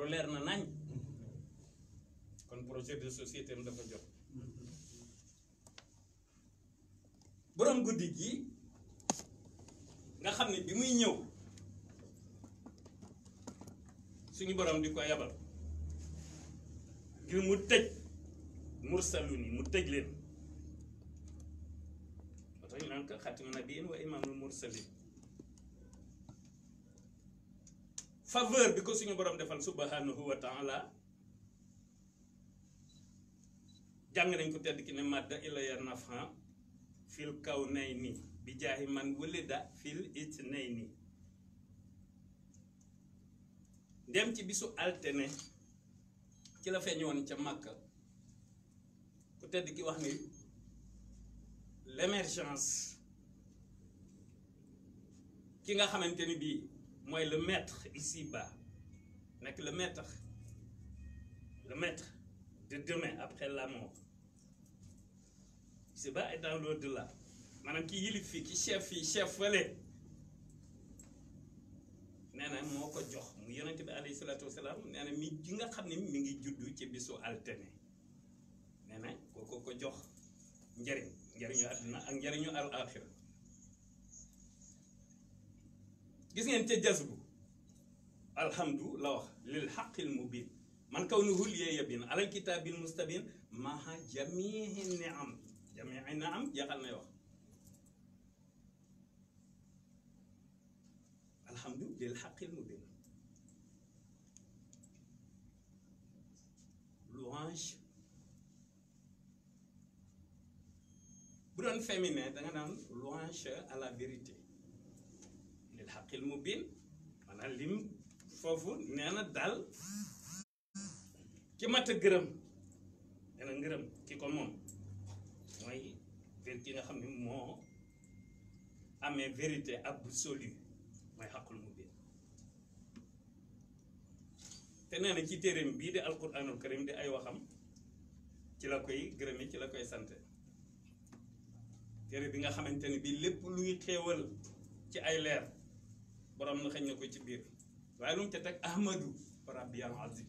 loolu leer na nañ kon projet de société am dafa jot borom guddi gi nga xam ne bi muy ñëw suñu borom di ko yabal ngir mu tëj mursaluni mu tëj leen moo tax ñu naan ko xaatimu nabiyin wa imaamul mursalin faveur bi ko suñu borom defal subhanahu wa taala jàng nañ ko tedd ki ne madda ilaya nafan fil kawnayni bi jaahi man wulida fil itnayni ndem ci bisu altene ci la feeñoon ca Makka ku tedd ki wax ni l'émergence ki nga xamante ni bii mooy le maître ici-bas nekk le maître de demain après la mort ici-bas et dans l'au-delà maanaam ki yilif fii ki chef fii chef fële nee na moo ko jox mu yonent bi alayhi salaatu wasalaam nee na mi ji nga xam ne mi ngi juddu ci bisu altine nee na kooko ko jox njariñu àdduna ak njariñu al axira gis ngeen ca jazbu alhamdu la wax lil xaqil mubin man kaw nu hul yee yabin alal kitaabil mustabin maha jamii niam jeexal nay wax alhamdu lil xaqil mubin louange bu doon féminin da nga naan louange à la vérité lil xaqil mubin maanaam lim foofu nee na daal ki mat a gërëm nee na ngërëm ki ko moom mooy ki nga xam ne moo amee vérité absolue mooy xaqul mubin te nee na ci téereem bii di alquranul karim di ay waxam ci la koy gërëme ci la koy sante téere bi nga xamante ni bii lépp luy xéewal ci ay leer borom na xëñ na ko ci biir waaye lu mu ca teg ahmadu rabbiyal azim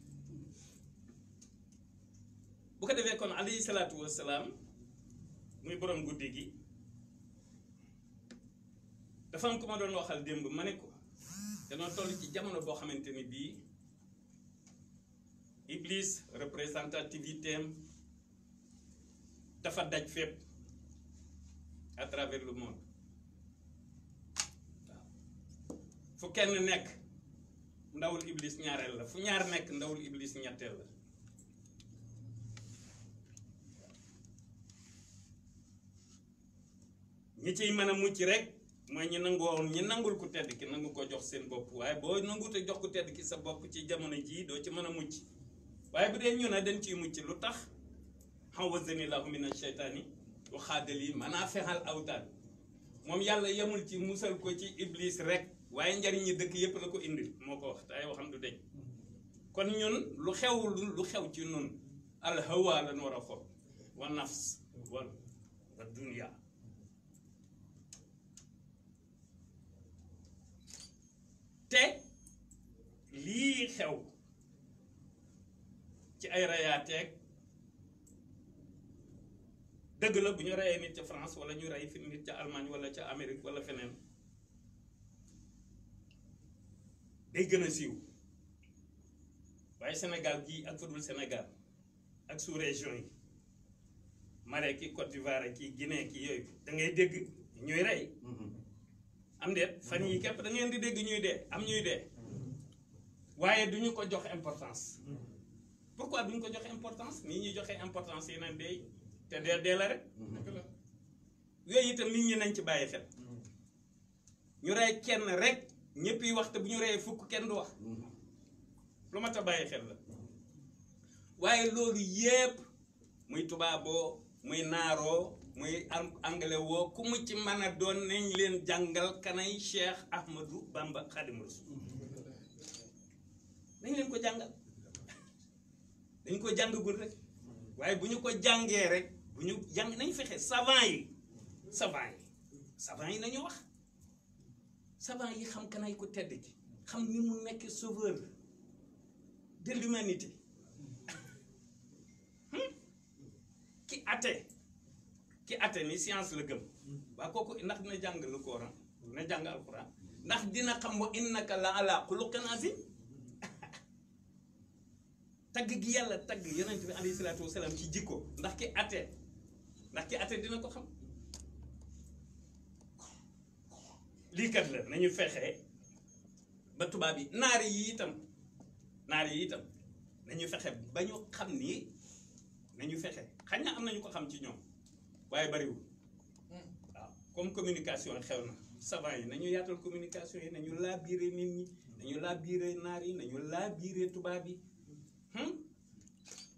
bu ko defee kon alayhi salaatu wassalaam muy borom guddi gi dafa am ku ma doon waxal démb ma ne ko danoo toll ci jamono boo xamante ni bii Iblis représentativité am dafa daj fépp à travers le monde waaw fu kenn nekk ndawul Iblis ñaareel la fu ñaar nekk ndawul Iblis ñetteel la ñi ciy mën a mucc rek mooy ñi nangul ku tedd ki nangu ko jox seen bopp waaye boo nanguute jox ku tedd ki sa bopp ci jamono jii doo ci mën a mucc waaye bu dee ñu ne dañ ciy mucc lu tax hawazani lahu mina sheytaani wa xaadali manaa fexal awtaan moom yàlla yemul ci musal ko ci Iblis rek waaye njariñ ñi dëkk yépp la ko indil moo ko wax te ay waxam du deñ kon ñun lu xew ci nun al hawa lan war a xool wa nafs wa dunya te lii xew ci ay rayaateeg dëgg la bu ñu reyee nit ca France wala ñu rey fi nit ca Allemagne wala ca Amérique wala feneen day gën a siiw waaye Sénégal gii ak fudul Sénégal ak sous région yi Mali ki Côte d'Ivoire ki Guinée ki yooyu da ngay dégg ñuy rey am déet fan yi képp da ngeen di dégg ñuy dee am ñuy dee waaye duñu ko jox importance pourquoi duñu ko jox importance nii ñuy joxe importance yeneen dee te dee la rek yooyu itam nit ñi nañ ci bàyyi xel ñu rey kenn rek ñëpp yi wax te bu ñu reyee fukk kenn du wax lu mat a bàyyi xel la waaye loolu yépp muy tubaaboo muy naaroo muy anglais woo ku mu ci mën a doon nañ leen jàngal kanay Cheikh Ahmadou Bamba Khadimu Rasul nañ leen ko jàngal dañ ko jàngagul rek waaye bu ñu ko jàngee rek bu ñu jàng nañ fexe savant yi nañu wax savant yi xam kanay ku tedd ci xam ni mu nekk sauveur de l'humanité ki ate ni science la gëm waa kooku ndax dina jàng le Coran dina jàng alquran ndax dina xam wa innaka la ala xuluqin azim tagg gi yàlla tagg yonent bi alayhi salaatu wasalaam ci jikko ndax ki ate dina ko xam lii kat la nañu fexe ba tubaab yi naar yi itam nañu fexe ba ñu xam ni nañu fexe xañ na am nañu ko xam ci ñoom waaye bariwul waaw comme communication xew na savant yi nañu yaatal communication yi nañu laa biire nit ñi nañu laa biire naar yi nañu laa biire tubaab yi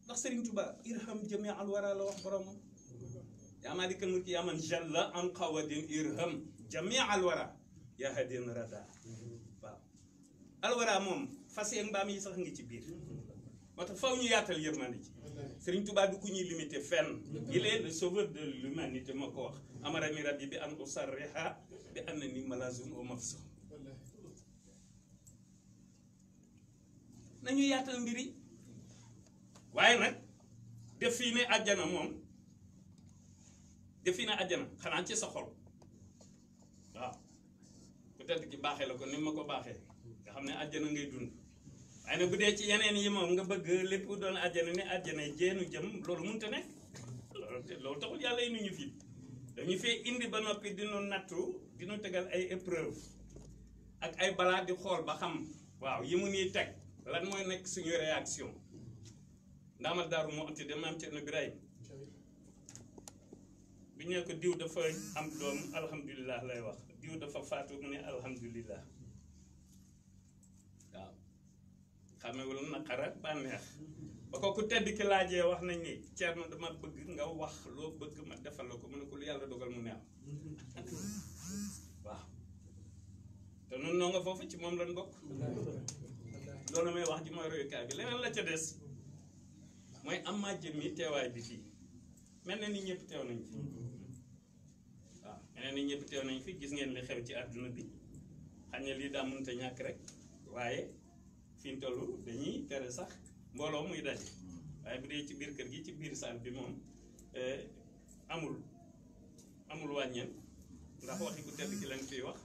ndax Serigne Touba irham jami al wara la wax boromam yaa maalikal mulki yaa man jalla an qawadin irham jami al wara yaa hadin rada waaw alwara moom fas yeeg mbaam yi sax ngi ci biir moo tax faw ñu yaatal yërmande ci Serigne Touba du ku ñuy limité fenn il est le sauveur de l'humanité moo ko wax amarani rabbi bi an usarriha bi annani malazun wa mafsum nañu yaatal mbiri waaye nag def fii ne àjjana moom def fii ne àjjana xanaa ci sa xol waaw peut-être ki baaxee la ko ni ma ko baaxee nga xam ne àjjana ngay dund waaye nag bu dee ci yeneen yi moom nga bëgg lépp doon àjjana ne àjjana jéenu jëm loolu mënut a nekk loolu taxul yàlla yi nu ñu fii dañu fee indi ba noppi dinu nattu dinu tegal ay épreuve ak ay balaa di xool ba xam waaw yi mu nii teg lan mooy nekk suñu réaction ndaamal daaru moo ante de maam Cerno Birahim bi ñu ko diw dafa am doom alhamdulilah lay wax diw dafa faatu mu ne alhamdulilah waaw xamewul naqar ak bànneex ba ko ku tedd ki laajee wax nañ ni Cerno dama bëgg nga wax loo bëgg ma defal la ko mu ne ko lu yàlla dogal mu neex waaw te nun noo nga foofu ci moom lañ bokk loolu may wax ji mooy royukaay bi leneen la ca des mooy am maa jëmmi teewaay bi fii mel na ni ñëpp teew nañ fi waaw mel na ni ñëpp teew nañ fi gis ngeen li xew ci àdduna bi xam ne lii daa mënut a ñàkk rek waaye fi ñu toll dañuy tere sax mbooloo muy daje waaye bu dee ci biir kër gi ci biir saal bi moom amul wàññeen ndax waxi ku tedd ki lañ fiy wax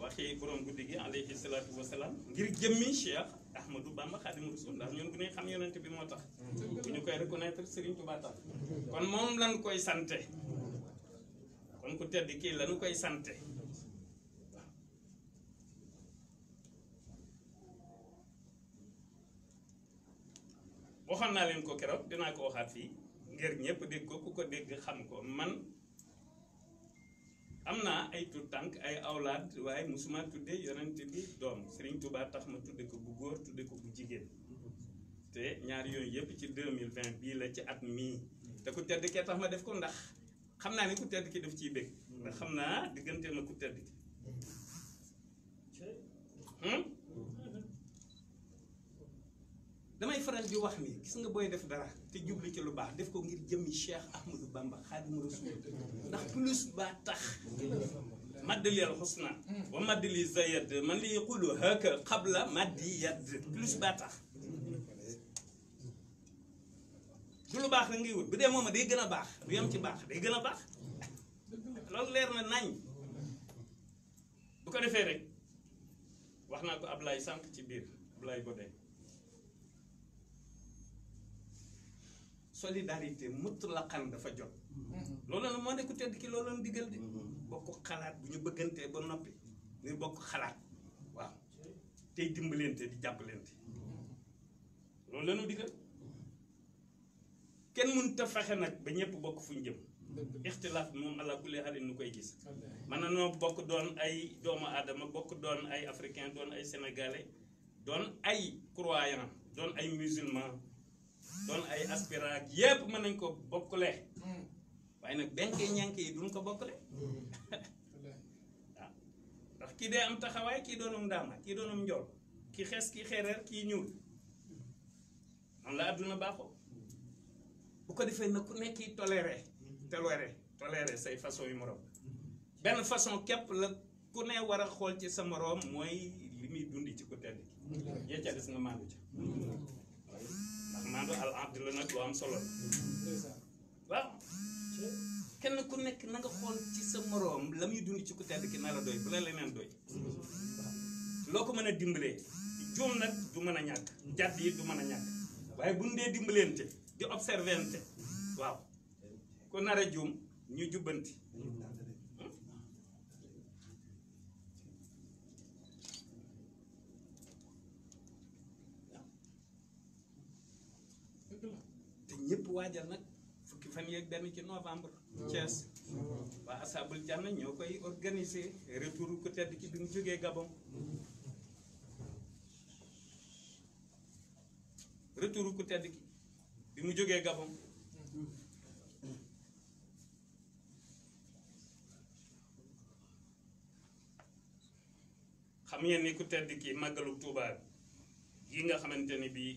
waxi borom guddi gi alayhi salaatu wasalaam ngir jëmmi Cheikh Ahmadou Bamba Khadimu Rasul ndax ñun bu ne xam yonent bi moo tax bu ñu koy reconnaître Serigne Touba tax kon moom lañ koy sante kon ku tedd kii lañu koy sante waxoon naa leen ko keroog dinaa ko waxaat fii ngir ñëpp dégg ko ku ko dégg xam ko man am naa ay tur tànk ay awlaad waaye musuma tudde yonent bi doom Serigne Touba tax ma tudde ko bu góor tudde ko bu jigéen te ñaar yooyu yëpp ci 2020 bii la ci at mii te ku tedd kee tax ma def ko ndax xam naa ni ku tedd ki def ciy bëgg ndax xam naa diggante na ku tedd ki damay faral di wax ni gis nga booy def dara te jublu ci lu baax def ko ngir jëmmi Cheikh Ahmadou Bamba Khadimu Rasul ndax plus ba tax maddali al husna wa maddali zayad man li yaqulu haka qabla maddi yad plus ba tax du lu baax la ngay wut bu dee moom day gën a baax du yem ci baax day gën a baax loolu leer na nañ bu ko defee rek wax naa ko Ablaye sànq ci biir Ablaye Bodé solidarité mutlaqan dafa jot loolu nag moo ne ku tedd ki loolu la digal de bokk xalaat bu ñu bëggantee ba noppi ñu bokk xalaat waaw tey dimbalante di jàppalante loolu la ñu digal kenn mënut a fexe nag ba ñëpp bokk fu ñu jëm ixtilaaf moom ala kulli xalin nu koy gis man na noo bokk doon ay doomu aadama bokk doon ay africain doon ay sénégalais doon ay croyant doon ay musulman doon ay aspirant yépp mën nañ ko bokkule waaye nag benke ñànk yi duñ ko bokkule waaw ndax kii dee am taxawaay kii doonum ndaama kii doonum njool kii xees kii xeereer kii ñuul noonu la àdduna baaxoo bu ko defee nag ku nekk toléré say façon yu moroom benn façon képp la ku ne war a xool ci sa moroom mooy li muy dundi ci ko tedd ki yee ca des nga maandu ca ndax maandu al adl la nag lu am solo waaw kenn ku nekk na nga xool ci sa moroom la muy dund ci ku tedd ki na la doy bu la leneen doy loo ko mën a dimbalee juum nag du mën a ñàkk jàdd yi du mën a ñàkk waaye bu ñu dee dimbaleente di observente waaw ku nar a juum ñu jubbanti te ñëpp waajal nag fukki fan yeeg benn ci novembre Thiès waa Ashabul Janna ñoo koy organiser retour ku tedd ki bi mu jógee Gabon retour ku tedd ki bi mu jógee Gabon xam ngeen ni ku tedd ki màggalu Tuuba yi nga xamante ni bii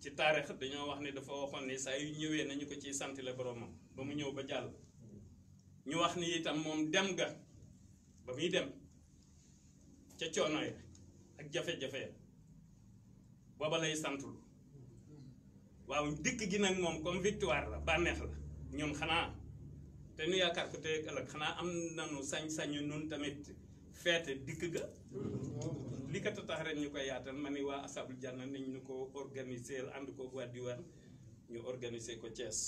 ci taarix dañoo wax ni dafa waxoon ni saa yu ñëwee nañu ko ciy sant la boromam ba mu ñëw ba jàll ñu wax ni itam moom dem ga ba muy dem ca coono ya ak jafe-jafe ya booba lay santul waaw dikk gi nag moom comme victoire la bànneex la ñun xanaa te nu yaakaar ko te ëllëg xanaa am nañu sañ-sañu nun tamit feete dikk ga li ko tax ren ñu koy yaatal ma ni waa Ashabul Janna nañ ñu ko organiser ànd ko waa diwaan ñu organiser ko Thiès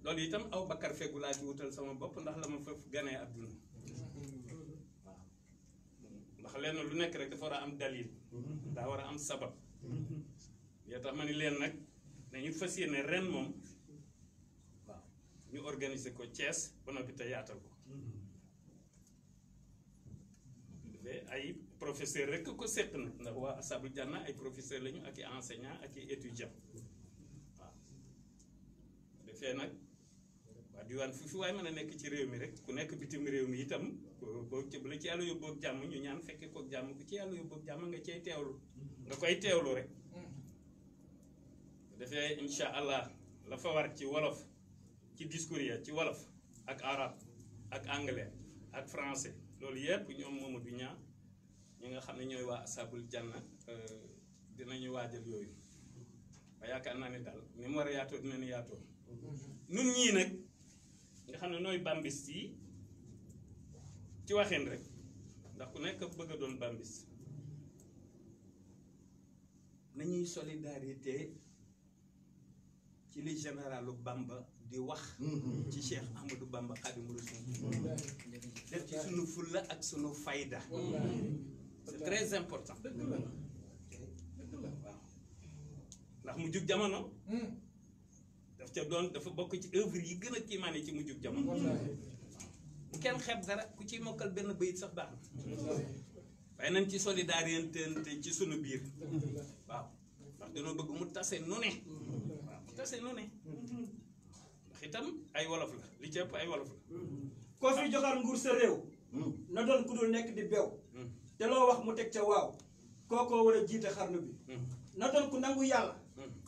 loolu itam aw bakkar feggu laa ci wutal sama bopp ndax la ma fa ganee àdduna waaw ndax lenn lu nekk rek dafa war a am dalil daa war a am sabab yoo tax ma ni leen nag nañu fas yéene ren moom waaw ñu organiser ko Thiès ba noppi te yaatal ko ay professeur rek ko seq nag ndax waa Ashabul Janna ay professeur lañu ak i enseignant ak i étudiant waaw defee nag waa diwaan fu fi waaye mën a nekk ci réew mi rek ku nekk bitim réew mi itam boo bu la ci yàlla yóbboog jàmm ñu ñaan fekke koog jàmm ku ci yàlla yóbboog jàmm nga cay teewlu nga koy teewlu rek defee insha allah la fa war ci wolof ci discours ya ci wolof ak arabe ak anglais ak français loolu yëpp ñoom Mamadou Niang ñi nga xam ne ñooy waa Ashabul Janna dinañu waajal yooyu waaye yaakaar naa ne daal ni mu war a yaatoo dina ni yaatoo nun ñii nag nga xam ne nooy bambis yi ci waxin rek ndax ku nekk bëgg a doon bambis nañuy solidarité ci li généralu Bamba di wax ci Cheikh Ahmadou Bamba Khadimu Rasul def ci sunu fulla ak sunu fayda c'est très important waaw ndax mu jug jamono daf ca doon dafa bokk ci œuvre yi gën a kiimaane ci mu jug jamono bu kenn xeeb dara ku ci mokkal benn bayit sax baax na waaye nañ ci solidarité ci sunu biir waaw ndax dañoo bëgg mu tase nu ne waaw mu tase nu ne ndax itam ay wolof la li ci ëpp ay wolof la koo fi joxal nguur sa réew na doon ku dul nekk di bew te loo wax mu teg ca waaw kookoo war a jiite xarnu bi na doon ku nangu yàlla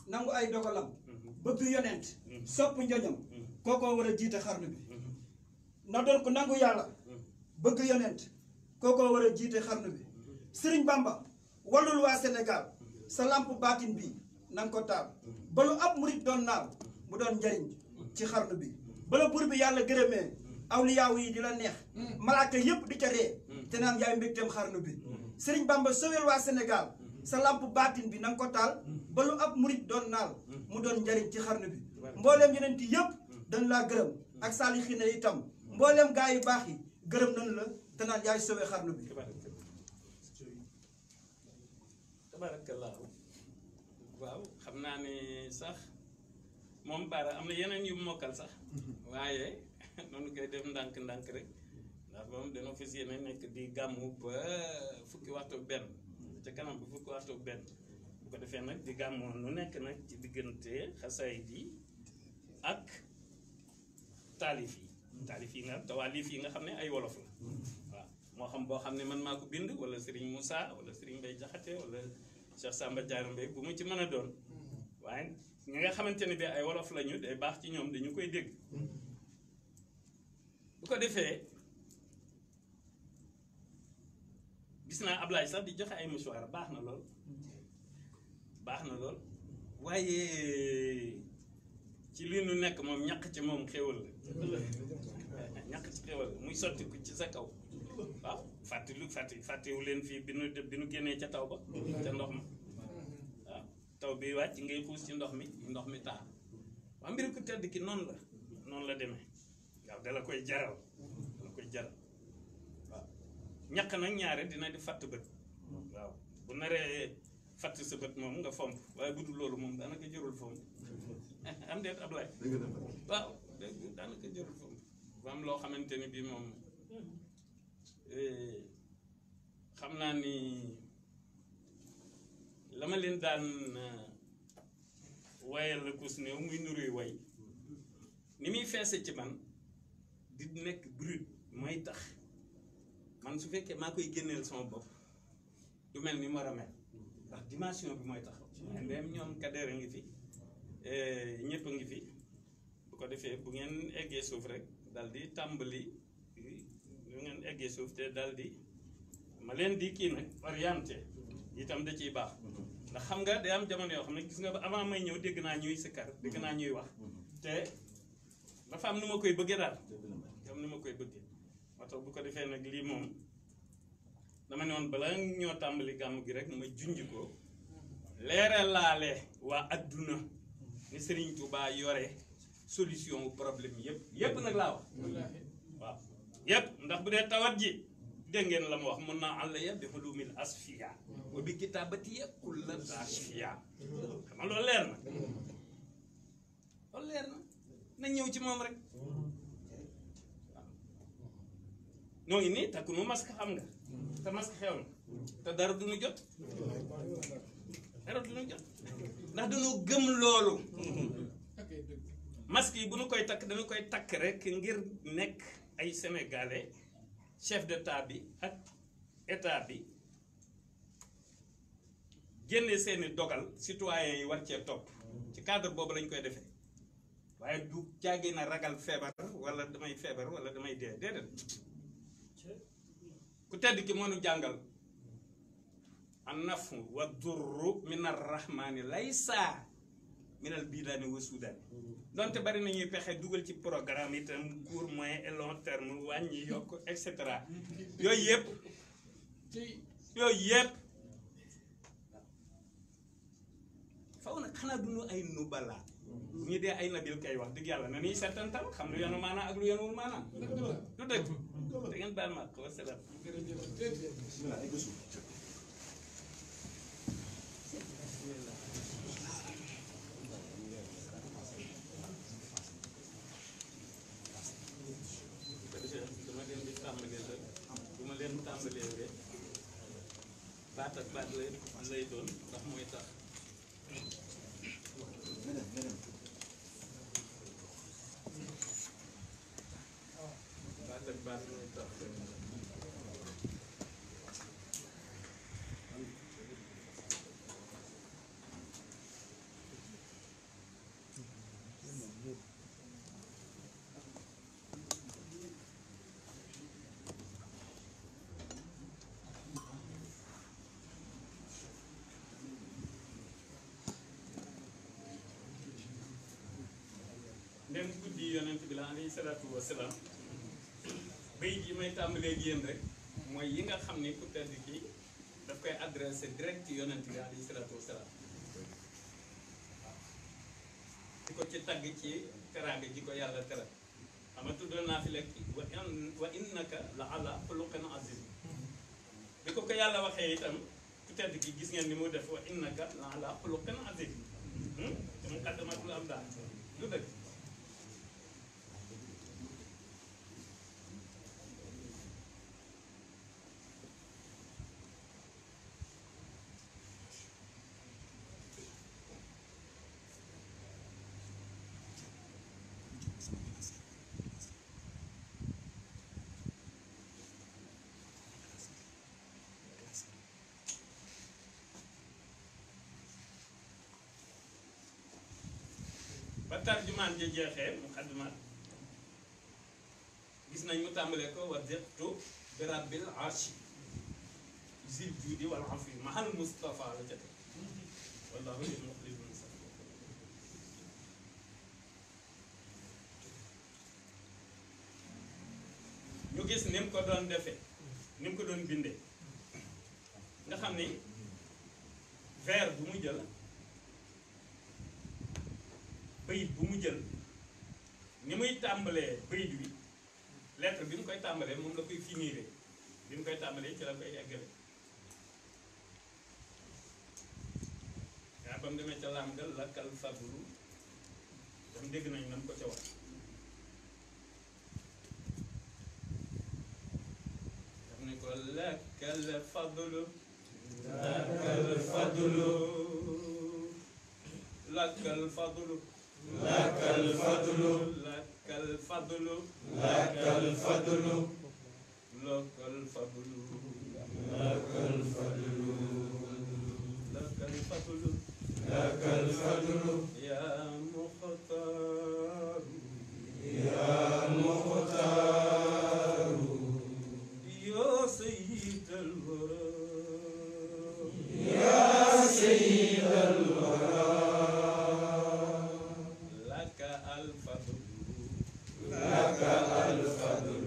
nangu ay dogalam bëgg yonent sopp njoñam kookoo war a jiite xarnu bi na doon ku nangu yàlla bëgg yonent kookoo war a jiite xarnu bi Sëriñ Bamba wallul waa Sénégal sa lamp baatin bi nanga ko taal ba lu ab murit doon naaw mu doon njariñ ci xarnu bi bala buur bi yàlla gërëmee awliyaaw yi di la neex malaaka yépp di ca ree te naan yaay mbégteem xarnu bi Sëriñ Bamba sowel waa Sénégal sa lamp baatin bi nanga ko taal ba lu ab murit doon naal mu doon njariñ ci xarnu bi mbooleem yeneen ti yépp dañ laa gërëm ak saalixiina itam mbooleem gaa yi baax yi gërëm nañ la te naan yaay sowe xarnu bi tabarakallahu waaw xam naa ne sax moom baara am na yeneen yu mokkal sax waaye noonu koy def ndànk-ndànk rek ndax moom dana fas yéene nekk di gàmmu ba fukki waxtu benn ca kanam ba fukki waxtu benn bu ko defee nag di gàmmu nu nekk nag ci diggante xasaayid yi ak taalif yi nga tawaalif yi nga xam ne ay wolof la waaw moo xam boo xam ne man maa ko bind wala Serigne Moussa wala Serigne Mbaye Jaxate wala Cheikh Samba Diarra Mbaye bu mu ci mën a doon waaye ñi nga xamante ne bi ay wolof lañu day baax ci ñoom dañu koy dégg bu ko defee gis naa Ablaye sax di joxe ay mouchoir baax na lool waaye ci li nu nekk moom ñàkk ci moom xéwal la ñàkk ci xéwal la muy sotti ko ci sa kaw waaw fàttewu leen fii bi nu génnee ca taw ba ca ndox ma waaw taw bi wàcc ngay xuus ci ndox mi taa waaw mbir ku tedd ki noonu la demee waaw dala koy jaral waaw ñàkk nag ñaare dina di fàtt bët waaw bu naree fàtt sa bët moom nga fomp waaye bu dul loolu moom daanaka jërul fomp am deet Ablaye waaw daanaka jërul fomp bu am loo xamante ni bii moom xam naa ni la ma leen daan wayal la kus néew muy nuruy way ni muy feese ci man di nekk brut mooy tax man su fekkee maa koy génneel sama bopp du mel ni mu war a mel ndax dimension bi mooy tax ndem ñoom Kader a ngi fi ñëpp a ngi fi bu ko defee bu ngeen eggee suuf rek dal di tàmbali bu ngeen eggee suuf te dal di ma leen di kii nag orienté itam da ciy baax ndax xam nga day am jamono yoo xam ne gis nga ba avant may ñëw dégg naa ñuy sikkar dégg naa ñuy wax te dafa am nu ma koy bëggee daal am nu ma koy bëggee moo tax bu ko defee nag lii moom dama ne woon bala ñoo tàmbali gàmm gi rek ma junj ko leeralaale waa adduna ni Serigne Touba yore solution problème yëpp nag laa wax waaw yëpp ndax bu dee tawat ji dégg ngeen la ma wax mun naa àll ya bi hulumil asfiya wa bi kitabati ya kulla asfiya xam nga loolu leer na ñëw ci moom rek waaw ñoo ngi nii takku nu masque xam nga te masque xew na te dara du ñu jot ndax dañoo gëm loolu masque yi bu ñu koy takk dañu koy takk rek ngir nekk ay sénégalais chef d'état bi ak état bi génne seeni dogal citoyens yi war cee topp ci cadre boobu lañ koy defee waaye du jàggee na ragal feebar wala damay feebar wala damay dee déedéet ku tedd ki moo nu jàngal an nafu wa durru min arrahmani laysa min al bidaani wa sudaani donte bari nañuy pexe dugal ci programme itam court moyen et long terme wàññi yokk et cetera yooyu yëpp faw nag xanaa duñu ay nubala bu ñu dee ay nabil kay wax dëgg yàlla na ñuy seetantal xam lu yenu maanaam ak lu yenuwul maanaam du dëgg da ngeen baal ma wa salaam baat ak baat lay doon ndax mooy tax baat ak baat mooy tax ndem guddi yonent bi la alayhi salaatu wa salaam bayit yi may tàmbalee ak yéen rek mooy yi nga xam ni ku tedd ki daf koy adressé direct ci yonent bi alayhi salaatu wa salaam waaw di ko ci tagg ci teraanga ji ko yàlla teral xam nga tuddoon naa fi lekk wa innaka la ala xuluqin azim bi ko yàlla waxee itam ku tedd ki gis ngeen ni mu def wa innaka la ala xuluqin azim te mu xaddamatul am daal lu dëgg ba tarjumaan ja jeexee mu xaddimaat gis nañ mu tàmbalee ko wa deqtu bi rabbil arshi zil juudi wal afi mahal Mustafa la ca teg wallahu lil muxlisin ñu gis ni mu ko doon defee ni mu ko doon bindee nga xam ni vers bu mu jël bayit bu mu jël ni muy tàmbalee bayit bi lettre bi mu koy tàmbalee moom la koy finiré bi mu koy tàmbalee ci la koy eggale yaa ba mu demee ca làmgal lakkal fadlu dam dégg nañ nam ko ca wax daf ne ko lakkal fadlu lakkal fadlu lakkal fadlu lakkal fadlu lakkal fadlu lakkal fadlu lakkal fadlu lakkal fadlu lakkal fadlu lakkal fadlu yaa muxtaar yaa muxtaar yaa sayyidal wara yaa sayyidal wara لك الفضل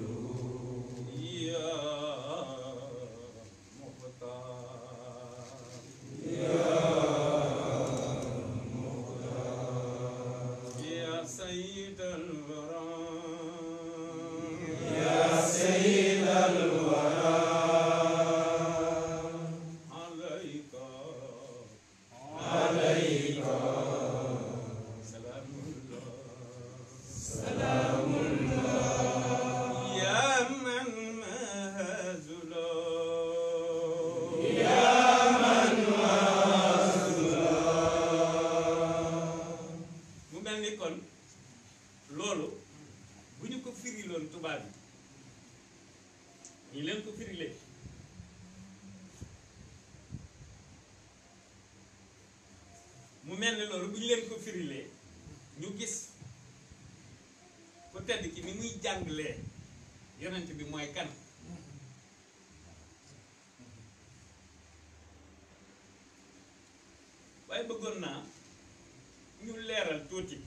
يا مختار يا مختار يا سيد الورى يا سيد الورى عليك عليك سلام الله سلام loolu bu ñu ko firiloon tubaab yi ñu leen ko firilee mu mel ni loolu bu ñu leen ko firilee ñu gis ku tedd ki ni muy jàngalee yonent bi mooy kan waaye bëggoon naa ñu leeral tuuti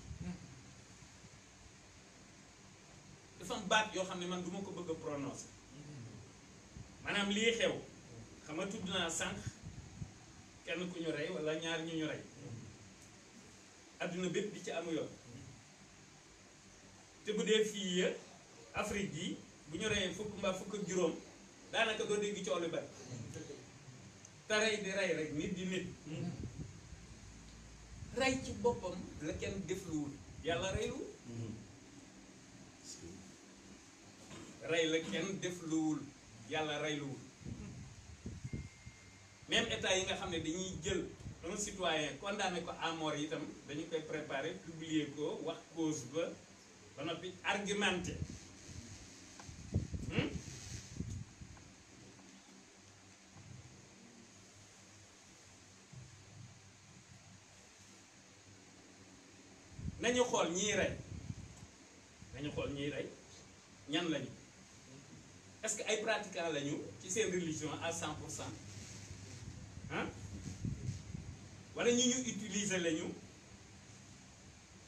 dafa am baat yoo xam ne man du ma ko bëgg a prononcer maanaam lii xew xam nga tudd naa sànq kenn ku ñu rey walla ñaar ñu rey adduna bépp di ci amu yoon te bu dee fii Afrique yi bu ñu reyee fukk mbaa fukk ak juróom daanaka doo dégg coow lu bari te rey di rey rek nit di nit rey ci boppam la kenn defluwul yàlla reylu rey la kenn defluwul yàlla reyluwul même état yi nga xam ne dañuy jël un citoyen condamné ko à mort itam dañu koy préparer publier ko wax cause ba noppi argumenté nañu xool ñiy rey nañu xool ñiy rey ñan lañu est-ce que ay pratiquants lañu ci seen religion à 100% ah wala ñu utiliser lañu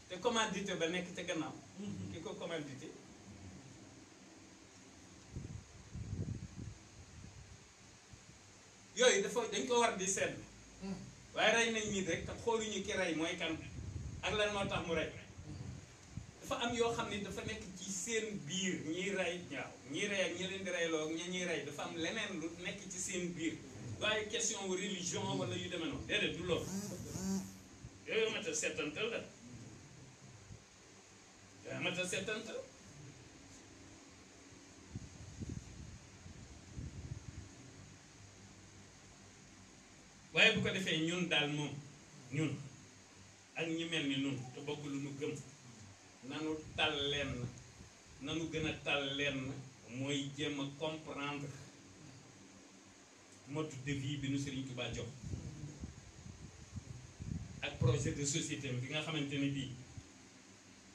te commandité ba nekk ca gannaaw ki ko commandité yooyu dafa dañ ko war di seet waaye rey nañ nit rek te xooluñu ki rey mooy kan ak lan moo tax mu rey dafa am yoo xam ne dafa nekk ci seen biir ñiy rey waaw ñiy rey ak ñi leen di reyloo ak ña ñuy rey dafa am leneen lu nekk ci seen biir waaye question wu religion wala yu demee noonu déedéet du loolu yooyu mat a seetantal la yooyu mat a seetantal waaye bu ko defee ñun daal moom ñun ak ñi mel ni nun te bokk lu nu gëm nanu tal leen nanu gën a tal leen mooy jéem a comprendre mode de vie bi nu Serigne Touba jox ak projet de société bi nga xamante ni bii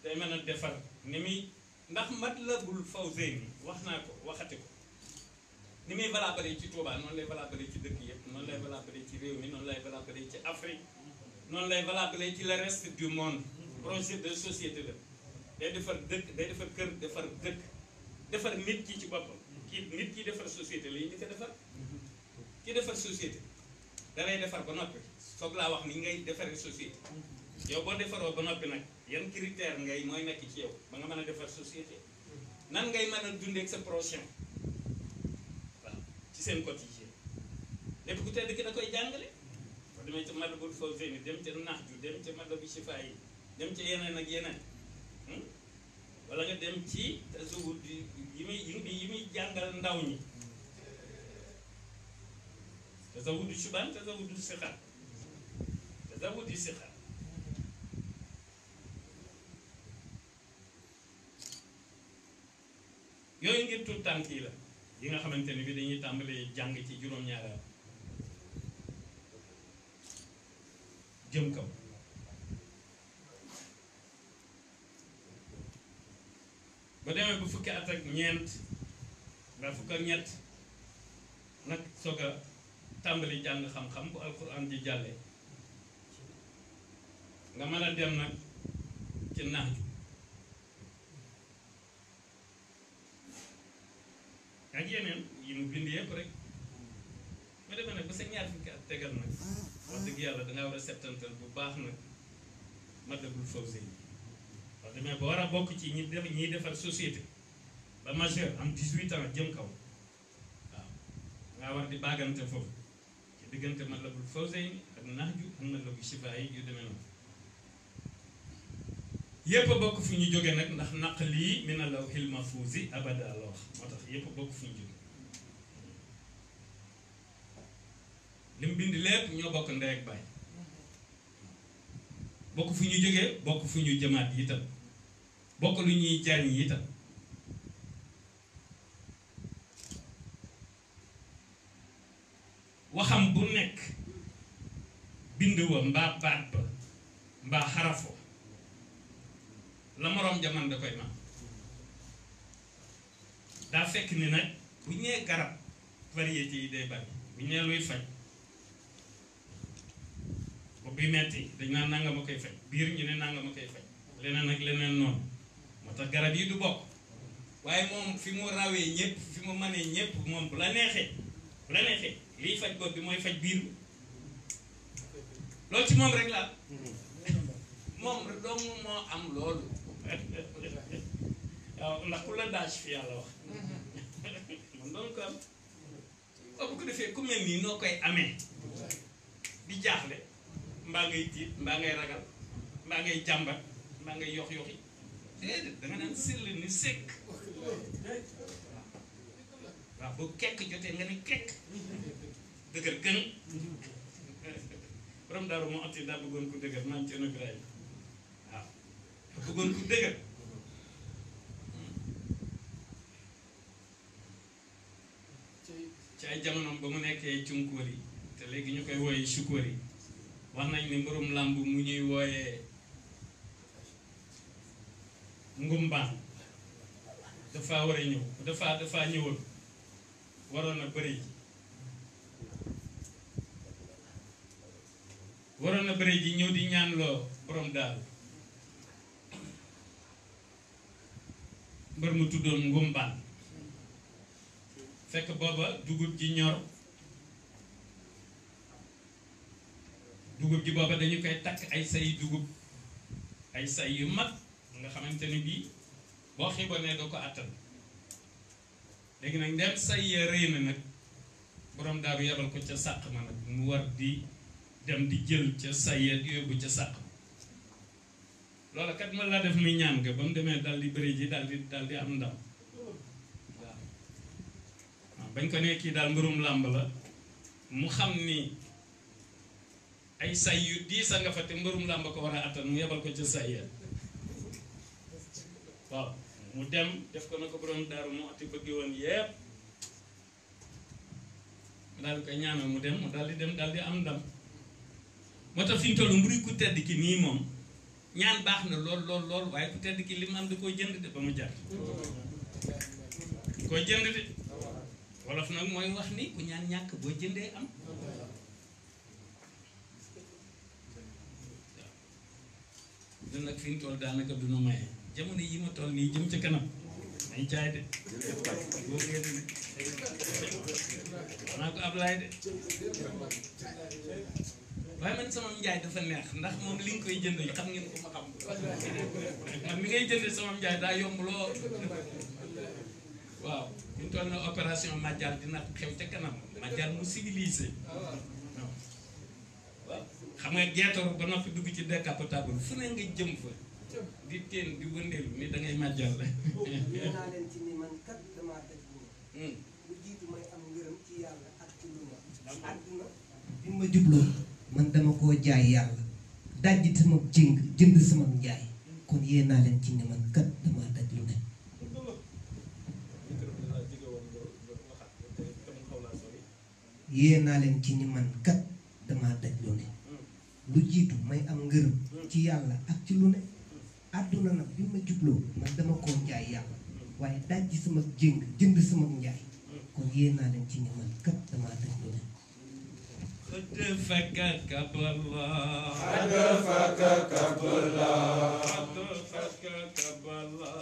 day mën a defar ni muy ndax Matlabul Fawzayni wax naa ko waxati ko ni muy valable ci Touba noonu lay valable ci dëkk yëpp noonu lay valable ci réew mi noonu lay valable ci Afrique noonu lay valable ci le reste du monde projet de société la day defar dëkk day defar kër defar dëkk defar nit ki ci boppam kii nit ki defar société la ñu ko defar ki defar société da lay defar ba noppi foog laa wax ni ngay defaree société yow boo defaroo ba noppi nag yan critère ngay mooy nekk ci yow ba nga mën a defar société nan ngay mën a dundee ak sa prochain waaw ci seen quotidien lépp ku tedd ki da koy jàngale boo demee ca Matlabul Fawzayni dem ca Nahju dem ca Matlabul Shifaa yi dem ca yeneen ak yeneen wala nga dem ci tasawud yi muy jàngal ndaw ñi tasawudu shubaan tasawudu sixaar tasawudu sixaar yooyu ngir tuut tànk yi la yi nga xamante ni bi dañuy tàmbalee jàng ci juróom-ñaari at jëm kaw ba demee bu fukki at ak ñeent nga fukk ak ñett nag soog a tàmbali jàng xam-xam bu alquran ji jàlle nga mën a dem nag ci naaju ak yeneen yi mu bind yëpp rek ba demee nag ba sa ñaar fukki at tegal nag wax dëgg yàlla dangaa war a settantal bu baax nag Matlabul Fawzayni wax demee ba war a bokk ci ñiy defar société ba majeur am 18 ans jëm kaw waaw dangaa war di baagante foofu ci diggante Matlabul Fawzayni ak Nahju ak Matlabul Shifaa yi yu demee noonu yépp a bokk fu ñu jógee nag ndax naq lii mina lawhil mahfuuzi abada la wax moo tax yépp a bokk fu ñu jógee li mu bind lépp ñoo bokk ndey ak baay bokk fu ñu jógee bokk fu ñu jëmaat yi itam bokk lu ñuy jariñ yi itam waxam bu nekk bind wa mbaa baat ba mbaa xarafo la moroom jaman da koy man daa fekk ni nag bu ñee garab variété yi day bari bu ñee luy faj bopp bi metti dañ naan nanga ma koy faj biir ñu ne nanga ma koy faj leneen ak leneen noonu moo tax garab yi du bokk waaye moom fi mu rawee ñëpp fi mu mënee ñëpp moom bu la neexee liy faj bopp bi mooy faj biir loolu ci moom rek la moom dong moo am loolu waaw ndax ku la daaj fi yàlla wax moom doon ko am bu ko defee ku mel nii noo koy amee di jaaxle mbaa ngay tiit mbaa ngay ragal mbaa ngay jàmbat mbaa ngay yox-yoxi déedéet da nga naan sell ni sekk waaw bu kekk jotee nga ne kekk dëgër gën borom daaru moo atti daa bëggoon ku dëgër maam ci Ibrahima waaw bëggoon ku dëgër ci ay jamonoom ba mu nekkee cunkóor yi te léegi ñu koy wooyee sukóor yi wax nañ ni mbirum làmb mu ñuy wooyee ngumbaan dafa war a ñëw dafa ñëwoon waroon a bëri ji ñëw di ñaanloo borom daal mbër mu tuddoon ngumbaan fekk booba dugub ji ñor dugub ji booba dañu koy takk ay say dugub ay say yu mag nga xamante ni bii boo xiibonee doo ko àttan léegi nag ndem say ya rëy na nag borom daaru yebal ko ca sàq ma nag mu war di dem di jël ca say ya yóbbu ca sàq loola kat ma laa def muy ñaan nga ba mu demee dal di bëri ji dal di am ndam waaw bañ ko ne kii daal mbirum làmb la mu xam ni ay say yu diis a nga fa te mbirum làmb ko war a attan mu yebal ko ca say ya waaw mu dem def ko na ko borom daaru mu ati bëgg woon yépp daal di koy ñaanal mu dem mu daal di dem daal di am ndam moo tax fi ñu toll mbiri ku tedd ki nii moom ñaan baax na lool waaye ku tedd ki li mu am da koo jënd de ba mu jar koo jënd de wolof nag mooy wax ni ku ñaan ñàkk boo jëndee am. du nag fi ñu toll daanaka du nu maye jamono yi ma toll nii jëm ca kanam ay jaay de boo génn ne xanaa ko Ablaye de waaye man sama njaay dafa neex ndax moom li nga koy jënd xam ngeen ko ma xam man mi ngay jënd sama njaay daa yomb lool waaw ñu toll na opération Madial dina xew ca kanam Madial mu civilisé waaw xam nga geetaru ba noppi dugg ci décapotable fu ne nga jëm fa di teen di wëndeelu ni da ngay Madial la nee naa leen ci ni man kat damaa daj lu jiitu may am ngërëm ci yàlla ak ci lu ma àdduna bi ma jubloo man dama koo jaay yàlla dajji sama jënd sama njaay kon yéen naa leen ci ni man kat damaa daj lu ne yéen naa leen ci ni man kat damaa daj lu ne lu jiitu may am ngërëm ci yàlla ak ci lu ne àdduna nag bi ma jubloo man dama koo jaay yàlla waaye dajji sama jënd sama njaay kon yéen naa leen ci ni man kat damaa daj lu ne خدفك كبلا خدفك كبلا خدفك كبلا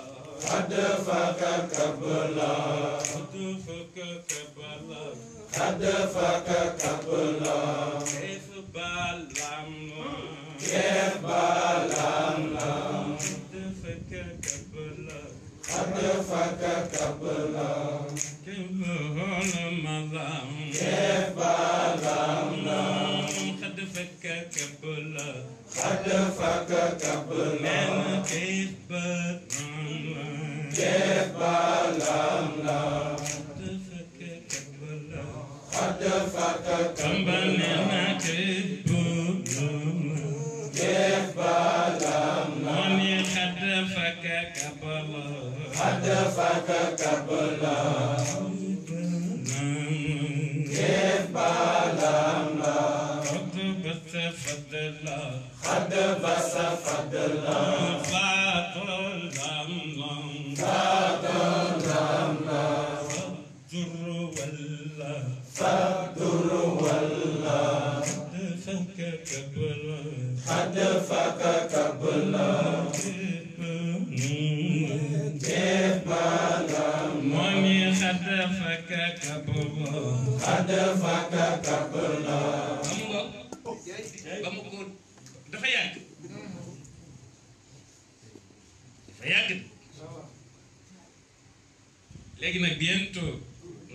خدفك كبلا خدفك كبلا خدفك كبلا كيف بالام كيف بالامنا خدفك كبلا خدفك كبلا كيف هالملام كيف بالامنا خدفك كبلا خدفك كبلا من كيف بالام كيف بالامنا خدفك كبلا خدفك كبلا كمبنينا كيف بالام كيف بالامنا ماني خدفك كبلا خدفك كبلا كيف بالامنا خدبت فضلا خدبس فضلا فضلنا فالدر ولا خدفك كبلا كيف بالامنا خدفك كبلا خدفك كبلا ba mu ko dafa yàgg léegi nag bientôt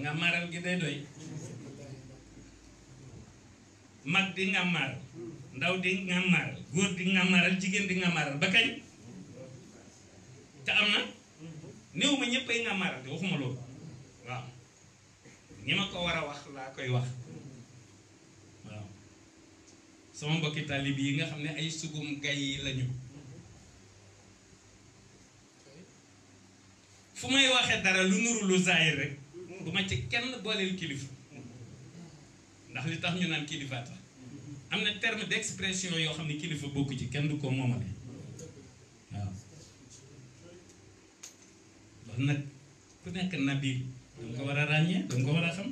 nga maral gi day doy mag di nga maral ndaw di nga maral góor di nga maral jigéen di nga maral ba kañ te am na néew ma ñëpp ay nga maral te waxuma loolu waaw ñi ma ko war a wax laa koy wax waaw sama mbokki talib yi nga xam ne ay sugum gay yi lañu fu may waxee dara lu nuru lu zaahir rek du ma ci kenn booleel kilifa ndax li tax ñu naan kilifa tax am na terme d'expression yoo xam ne kilifa bokk ci kenn du ko moomale waaw loolu nag ku nekk nabi danga ko war a ràññee danga ko war a xam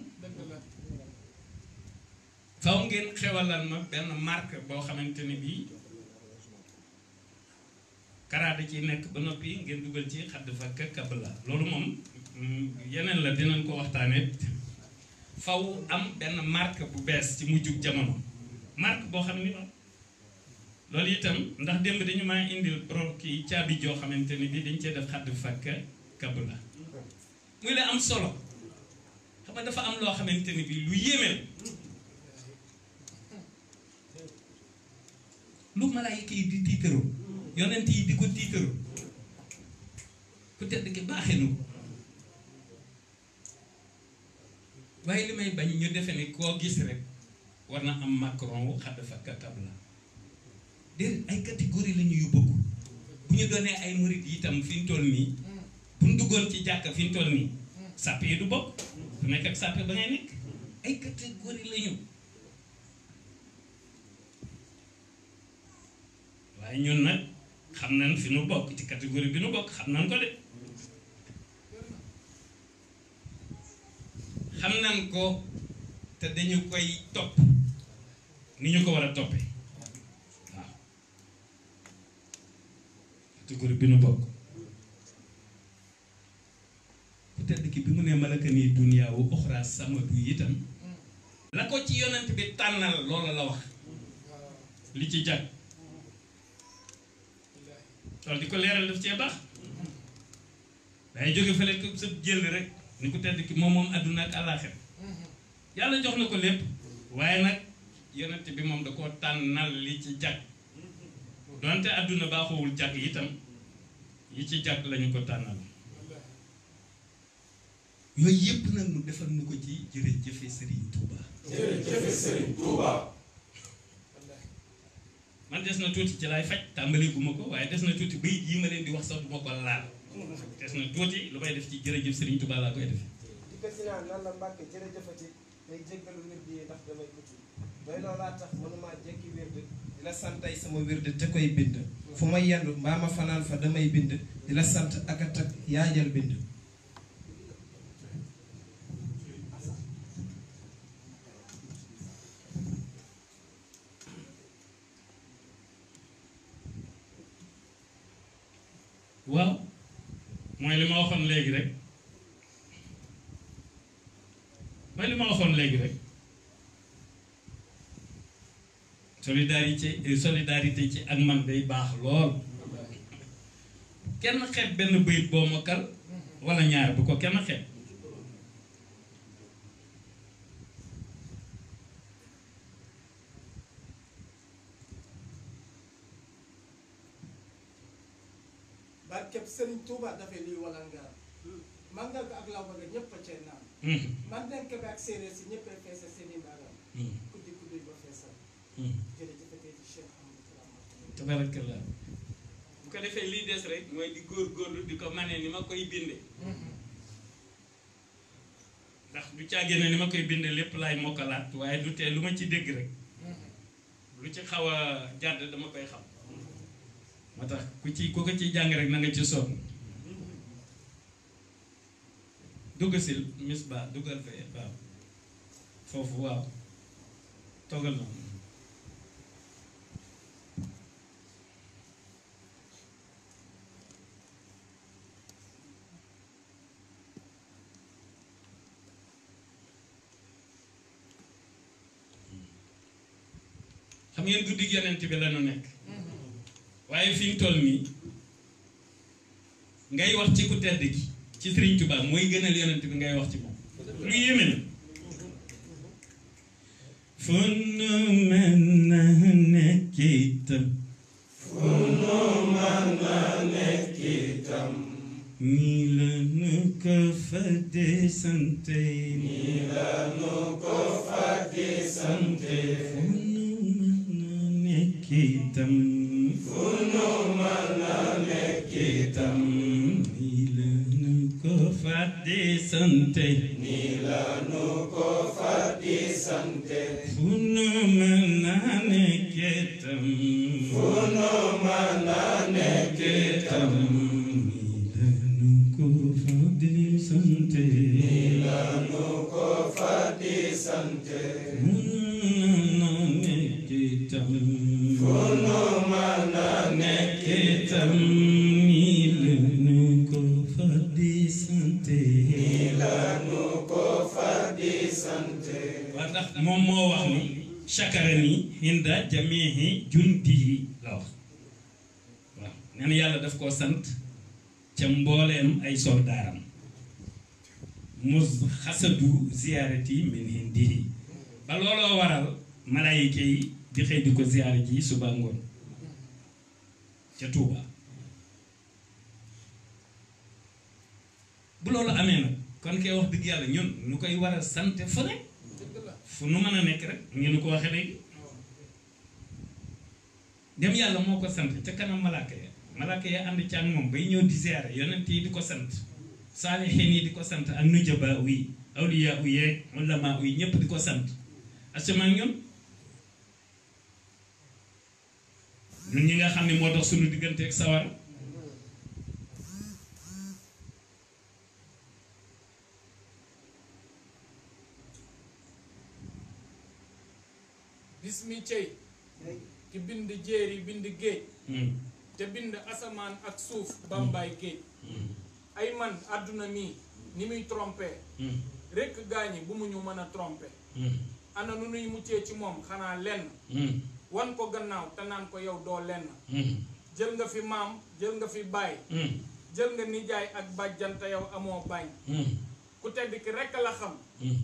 faw ngeen xewalal ma benn marque boo xamante ni bii karaada ci nekk ba noppi ngeen dugal ci xadfaka kabla loolu moom yeneen la dinañ ko waxtaanee faw am benn marque bu bees ci mujjug jamono marque boo xam ni loolu itam ndax démb dañu maa indil pro kii caabi joo xamante ni bii dañ cee def xadfaka kabla muy la am solo xam nga dafa am loo xamante ni bii lu yéeme lu malaayika yi di tiitaru yonent yi di ko tiitaru ku tedd ki baaxee nu waaye li may bañ ñu defe ni koo gis rek war na am Macron wu xadfaka kabla déedéet ay catégorie la ñu yu bokk bu ñu doonee ay murit yi itam fi ñu toll nii bu ñu duggoon ci jàkka fi ñu toll nii sàpp yi du bokk du nekk ak sàpp ba ngay nekk ay catégorie la ñu waaye ñun nag xam nañ fi nu bokk ci catégorie bi nu bokk xam nañ ko de xam nañ ko te dañu koy topp ni ñu ko war a toppee waaw catégorie bi nu bokk ku tedd ki bi mu ne malaka nii duniyaa wu uxraa samadu itam la ko ci yonent bi tànnal loola la wax li ci jag loolu di ko leeral daf cee baax day jóge fële ko sa jël rek ni ku tedd ki moom àdduna ak àllaaxira yàlla jox na ko lépp waaye nag yonent bi moom da koo tànnal li ci jag donte àdduna baaxowul jag itam yi ci jag lañu ko tànnal yooyu yëpp nag nu defal nu ko ci jërëjëfe Serigne Touba. jërëjëfe Serigne Touba. man des na tuuti ci laay faj tàmbali gu ma ko waaye des na tuuti bayit yi ma leen di wax sax du ma ko laal des na tuuti lu may def ci jërëjëf Serigne Touba laa koy def. di ko si naan nan la Mbàkke jërëjëfati day jéggalu wird yi ndax damay uti doy loolaa tax mënumaa jekki wird di la sant ay sama wird te koy bind fu ma yendu mbaa ma fanaan fa damay bind di la sant ak a tag yaajal bind waaw mooy li ma waxoon léegi rek solidarité ci ak man day baax lool kenn xeeb benn bayit boo mokkal walla ñaar bu ko kenn xeeb barkeb Serigne Touba dafay lii wala ngaar màggal ko ak law ba nga ñëpp a cay naan man denk bi ak séeréer si ñëpp a feesal seen i mbaagam kuddi kuddi ba feesal jërëjëfatee ci Cheikh Amadou tabarakallah bu ko defee lii des rek mooy di góorgóorlu di ko manee ni ma koy binde ndax du caagee ne ni ma koy binde lépp laay mokkalaat waaye du tee lu ma ci dégg rek lu ci xaw a jàdd dama koy xam moo tax ku ko ciy jàng rek na nga ci sonn dugg sil mis ba duggal fee waaw foofu waaw toggal na xam ngeen guddi yonent bi la nu nekk waaye fi ñu toll nii ngay wax ci ku tedd gi ci Serigne Touba mooy gënal yonent bi ngay wax ci moom lu yéeme na fu nu mën na nekk itam nii la nu ko fa de sante fu nu mën na nekk itam fàtte sante nii la nu ko fàtte sante fu nu mën a nekk tam fu nu mën a nekk tam nii la nu ko fàtte sante nii la nu ko fàtte sante fu nu mën a nekk tam fu nu mën a nekk tam moom moo wax ni chakarani hinda jamihi jundihi la wax waaw nee na yàlla daf koo sant ca mbooleem ay soldaaram mus xasadu ziyaarati min hindihi ba looloo waral malaayika yi di xëy di ko ziyaare ji suba ngoon ca Tuuba bu loolu amee nag kon kay wax dëgg yàlla ñun nu koy war a sant fu ne fu nu mën a nekk rek ngeen nu ko waxee léegi dem yàlla moo ko sant ca kanam malaaka ya ànd ca ak moom bay ñëw di ziyaare yonent yi di ko sant saalixiin yi di ko sant ak nujaba yi awliya u yeeg ulama yi ñëpp di ko sant asamaan ñun ñi nga xam ne moo dox suñu diggante ak sawar bis mi cey ki bind jéeri bind géej te bind asamaan ak suuf bambaay géej ay man àdduna mii ni muy trompé rekk gaañi bu mu ñu mën a trompé ana nu nuy muccee ci moom xanaa lenn wan ko gannaaw te naan ko yow doo lenn jël nga fi maam jël nga fi baay jël nga nijaay ak bàjjante yow amoo bañ ku tedd ki rekk la xam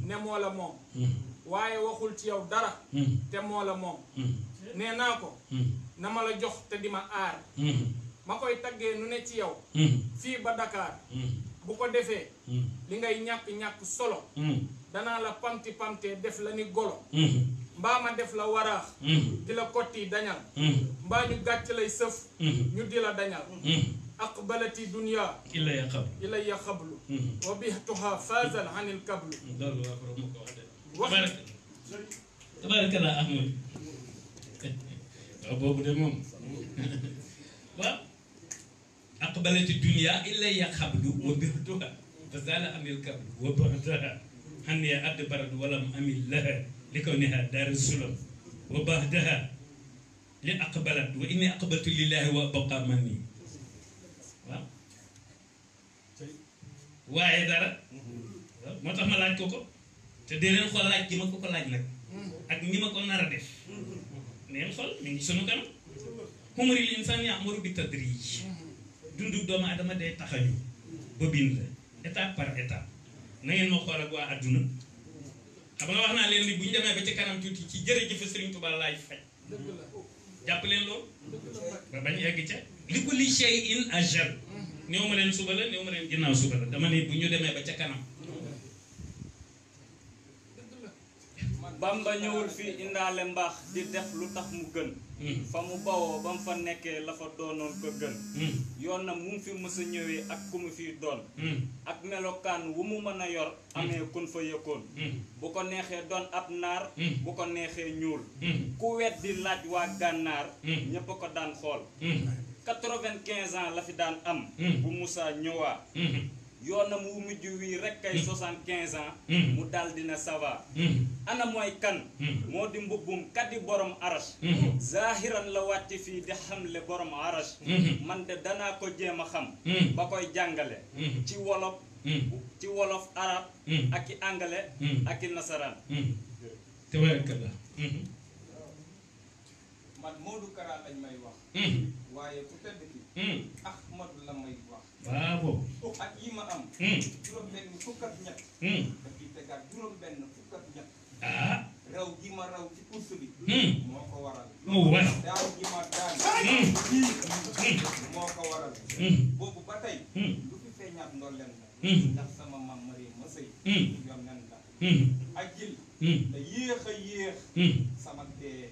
ne moo la moom waaye waxul ci yow dara te moo la moom nee naa ko na ma la jox te di ma aar ma koy taggee nu ne ci yow fii ba Dakar bu ko defee li ngay ñàkk-ñàkk solo danaa la pamti pamtee def la ni golo mbaa ma def la waraax di la kotti dañal mbaa ñu gàcc lay sëf ñu di la dañal aqbalati dunya ilayya xablu wa bihtuha faazal anil kablu wax tabarakallah Ahmad waaw boobu de moom waaw aqbalati dunya ilayya xablu wa bihtuha faazal anil kablu wa bihtuha hanniya adbarat walam amil laha li kawniha daaru sulam wa bahdaha li aqbalat wa inni aqbaltu lillahi wa baqa manni waaw waaye dara moo tax ma laaj ko te dee leen xool laaj gi ma ko laaj nag ak ni ma ko nar a def neen xool mi ngi sunu kanam humuril insaan ya'muru bi tadrij dundu doomu adama day taxañu ba bind la étape par étape na ngeen ma xool ak waa adduna xam nga wax naa leen ni bu ñu demee ba ci kanam tuuti ci jërëjëf Serigne Touba laay faj jàpp leen loolu ba bañ egg ca li kulli shay'in ajal néew ma leen suba la néew ma leen ginnaaw suba la dama ne bu ñu demee ba ca kanam. Bamba ñëwul fii indaale mbaax di def lu tax mu gën fa mu bawoo ba mu fa nekkee la fa doonoon ko gën yoon na mu fi mës a ñëwee ak ku mu fiy doon ak melokaan wu mu mën a yor amee kun fa yëkkoon bu ko neexee doon ab naar bu ko neexee ñuul ku wet di laaj waa gànnaar ñépp a ko daan xool 95 ans la fi daan am bu Moussa ñëwaa yoonam wu mujj wii rek kay 75 ans mu dal dina sava ana mooy kan moo di mbubbum kaddi borom arash zahiran la wàcc fii di xamle borom arash man de danaa ko jéem a xam ba koy jàngale ci wolof arab ak i anglais ak i nasaraan tabarakallah man Modou Kara lañ may wax waaye ku tedd ki Ahmadu la may wax waaw ak yi ma am juróom benn fukk ak ñett daf ci tegaat juróom benn fukk ak ñett raw gi ma raw ci course bi moo ko waral daaw gi ma daan moo ko waral boobu ba tey lu fi feeñaat ndolleen la ndax sama mam mari ma sëy yoon nen la ajjil da yéex a yéex sama dee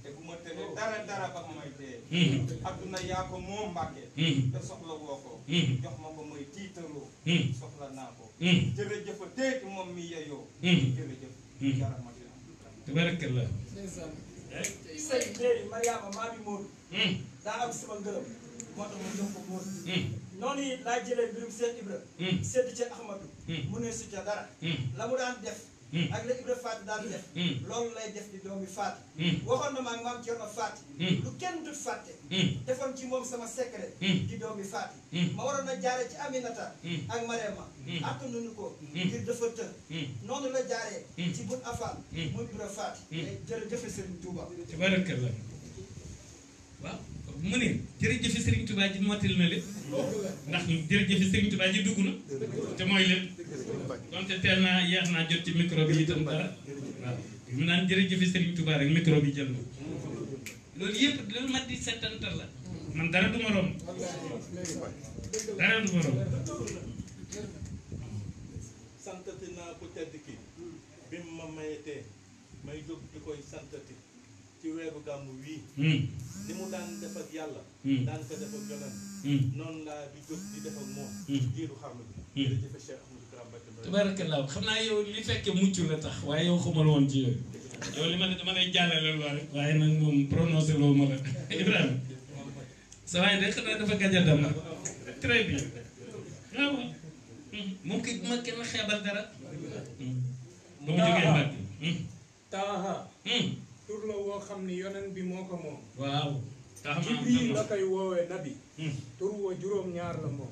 te bu ma tëne dara ba ma may dee adduna yaa ko moom Mbàkke te soxla woo ko jox ma ko mooy tiitaroo soxla naa ko jërëjëfa teeki moom mi yeyoo jërëjëf jaramati tabarakallah sëy léegi Mariama maa bi Moodu daa am sama ngërëm moo tax ma jox ko Moodu noonu it laa jëlee mbirum Seex Ibra sedd ci Ahmadu mu ne su ca dara la mu daan def ak la Ibra Faati daan def loolu lay def di doomi Faati waxoon na ma ak maam Cerno Faati lu kenn dut fàtte defoon ci moom sama secret di doomi Faati ma waroon na jaare ci Aminata ak Marema attanuñu ko ngir dafa tër noonu la jaaree ci bun afal mu Ibra Faati jërëjëf Serigne Touba tabarakallah waaw mu ne jërëjëf Serigne Touba ji mottali na lépp ndax jërëjëf Serigne Touba ji dugg na te mooy lépp donte teel naa yeex naa jot ci micro bi itam dara waaw mu naan jërëjëf Serigne Touba rek micro bi jël na loolu yëpp loolu mat di settantal la man dara du ma romb dara du ma romb santati naa ko tedd ki bi mu ma mayetee may jóg di koy santati ci weeru gàmmu wii li mu daan def ak yàlla daan ko def ak yonent noonu laa di jóg di def ak moom jiiru xarnu bi jërëjëf Cheikh Ahmadou Kara Mbacké tabarakallah xam naa yow li fekkee mucc la tax waaye yow xamal woon ci yooyu yow li ma ne dama lay jàllale lu rek waaye nag moom prononcé loo ma la Ibrahima sa waaye de xanaa dafa gàjja dam na très bien waaw moom kay bu ma kenn xeebal dara ba mu jógee Mbàkke Taaha tur la loo xam ni yonent bi moo ko moom waaw tax Jibril la koy woowee nabi tur wa juróom-ñaar la moom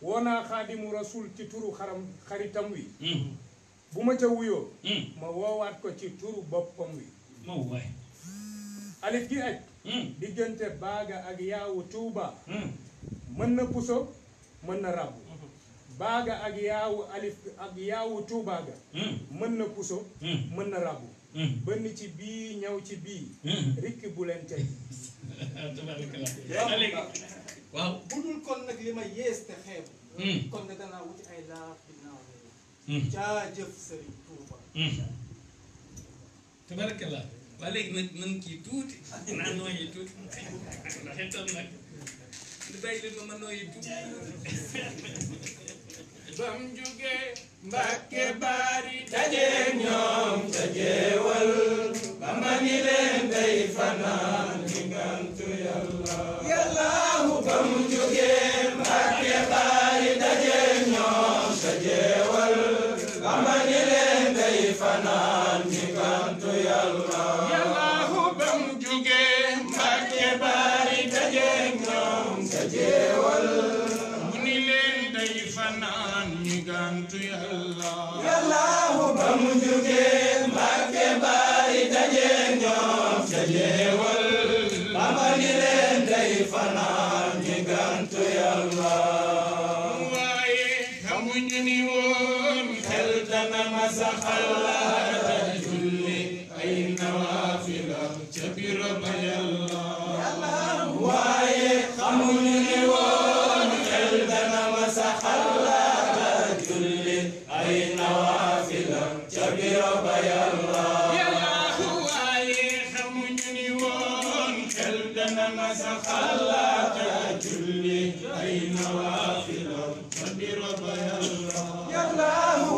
woo naa xaadimu rasul ci turu xaritam wi bu ma ca wuyoo ma woowaat ko ci turu boppam wi ma waay alif gi aj diggante baaga ak yaawu tuuba mën na puso mën na ràbbu baaga ak yaawu tuuba ga mën na puso mën na ràbbu bënn ci bii ñëw ci bii rikk bu leen tey waaw bu dul kon nag li ma yees te xeebu kon ne danaa wuti ay laaf dinaa jaajëf Serigne Touba tabarakallah waa léegi nag nan kii tuuti naa nooyi tuuti ndax itam nag li bàyyi leen ma nooyi tuuti bam jóge Mbàkke Bari daje ñoom ca jeewal ba ma ni leen day fanaan ci ngantu yàlla yàllaahu ba mu jóge Mbàkke Bari daje ñoom ca jeewal ba ma ni leen day fanaan ci ngantu yàlla yàllaahu ba mu jóge Mbàkke Bari daje ñoom ca jeewal mu ni leen day fanaan ñi gantu yàlla yàllaahu ba mu jóge Mbàkke Bari daje ñoom ca jeewal ba ma ni leen day fanaan ñi gantu yàlla waaye xamuñu ni woon xel dana ma sa xalaata julli ay nawaafila ca biro ba yàlla waaye xamuñu ni woon xel dana ma sa xalaata julli ay nawaafila ca biro ba yàlla waaye xamuñu ni woon xel dana ma sa xalaata julli ay nawaafila ca biro ba yàlla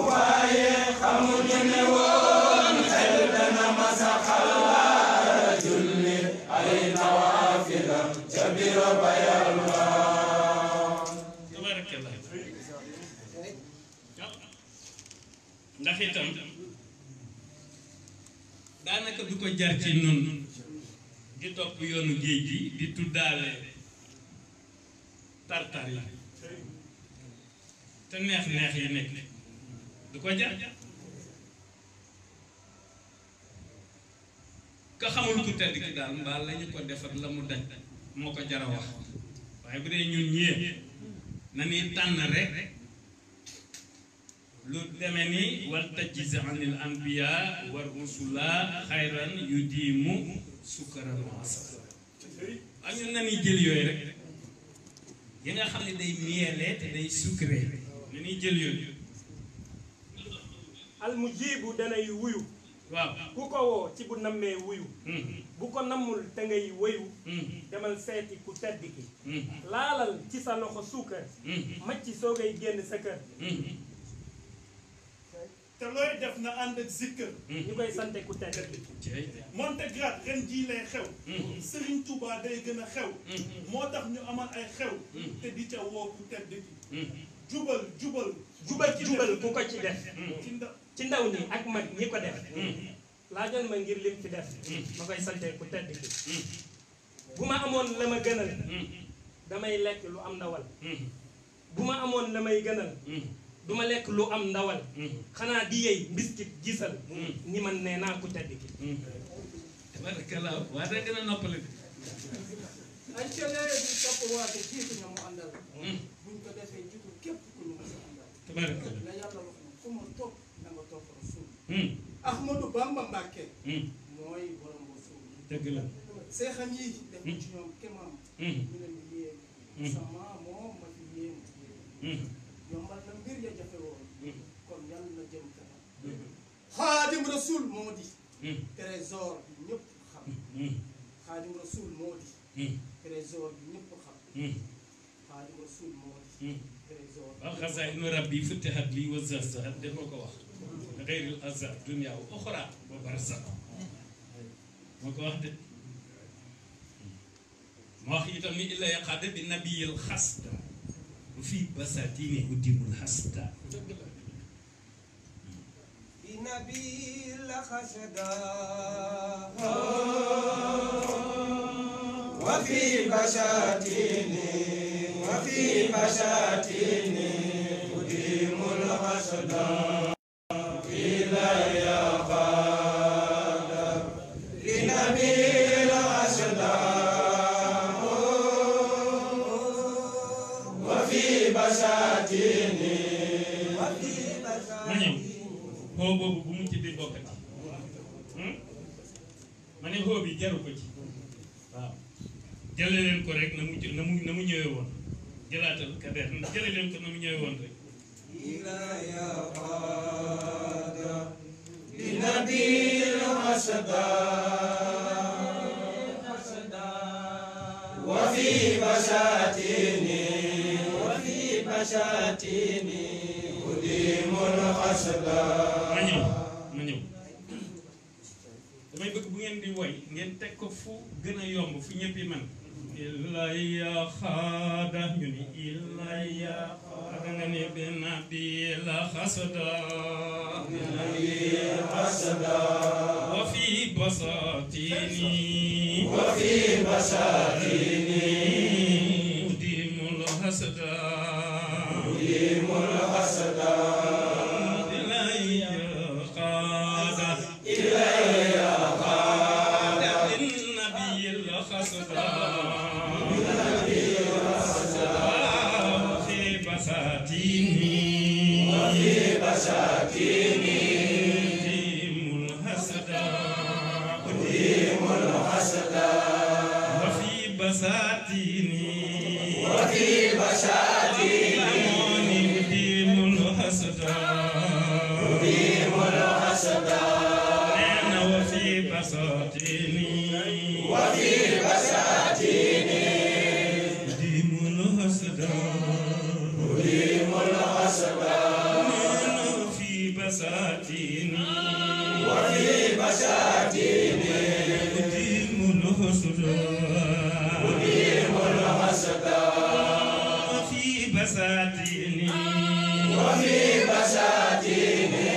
waaye xamuñu ni woon xel dana ma sa xalaata julli ay nawaafila ca biro ba yàlla tabarakallah ndax itam daanaka du ko jar ci nun di topp yoonu géej gi di tuddaale tartar yi te neex-neex yi nekk du ko jar ka xamul ku tedd ki daal mbaa la ñu ko defar la mu daj moo ko jar a wax waaye bu dee ñun ñee na ni tànn rek lu demee ni wal tajis anil anbiya war rusula xayran yu diimu sukkaran maasa ak ñun na ni jël yooyu rek yi nga xam ne day miyeele te day sucré na ni jël yooyu almujibu danay wuyu waaw ku ko woo ci bu nammee wuyu bu ko nammul te ngay wëyu demal seeti ku tedd ki laalal ci sa loxo suukar macc soogay génn sa kër te looy def na ànd ak zikkër ñu koy sante ku tedd ki Montégrade ren jii lay xew Serigne Touba day gën a xew moo tax ñu amal ay xew te di ca woo ku tedd ki jubal jubal ku ko ci def ci ndaw ñi ak mag ñi ko def laajal ma ngir lim ci def ma koy sante ku tedd ki bu ma amoon la ma gënal damay lekk lu am ndawal bu ma amoon la may gënal du ma lekk lu am ndawal xanaa di yey mbiskit gisal ni man nee naa ku tedd ki tabarakallah waa da gën a noppale de ay cëlee di topp waate jiitu ña mu àndal buñ ko defee jiitu képp ku ñu mës a àndal tabarakallah la yàlla wax na ku ma topp na nga topp Rasul Ahmadou Bamba Mbàkke mooy borom Rasul dëgg la seexam yi def ko ci ñoom kemam ñu leen di yéem sama moom ma fi yéem yombal na mbir ya jafe woon kon yàlla na jëm kanam Xaadim Rasul moo di trésor bi ñëpp xam Xaadim Rasul moo di trésor bi ñëpp xam Xaadim Rasul moo di trésor waaw xazaa'inu rabbi futihat li wa zahzahat def ma ko wax xayril azhar dunya wa uxra wa barzakh moo ko wax de ma wax itam ni illa yaqada bi nabiyil xasda wa fi basatini udimul xasda بنبي الخشدا وفي بساتيني وفي بساتيني أديم الحسد إلى يا قادر لنبي الحسد وفي بساتيني ma ñëw xoo boobu bu mu ci di bokkati ma ne xoo bi jaru ko ci waaw jële leen ko rek na mu ñëwee woon jëlaatal kadeer jële leen ko na mu ñëwee woon rek إلى يا قادر لنبي الحسد وفي بساتيني وفي بساتيني أديم الحسد ma ñëw damay bëgg bu ngeen di woy ngeen teg ko fu gën a yomb fu ñëpp yi man ilaya xaada ñu ni ilaya xaada nga ne benn bi la xasada wa fi basatini وفي بساتيني udimul hasada أديم الحسد ilaya xaada إلي للنبي الخصدا وفي بساتيني وفي بساتيني أديم الحسدا أديم الحسد وفي بساتيني وفي بساتيني أديم الحسدا أديم الحسد أنا وفي بساتيني وفي بساتيني أديم الحسدا أديم الحسد أنا وفي بساتيني وفي بساتيني أديم الحسدا أديم الحسد وفي بساتيني وفي بساتيني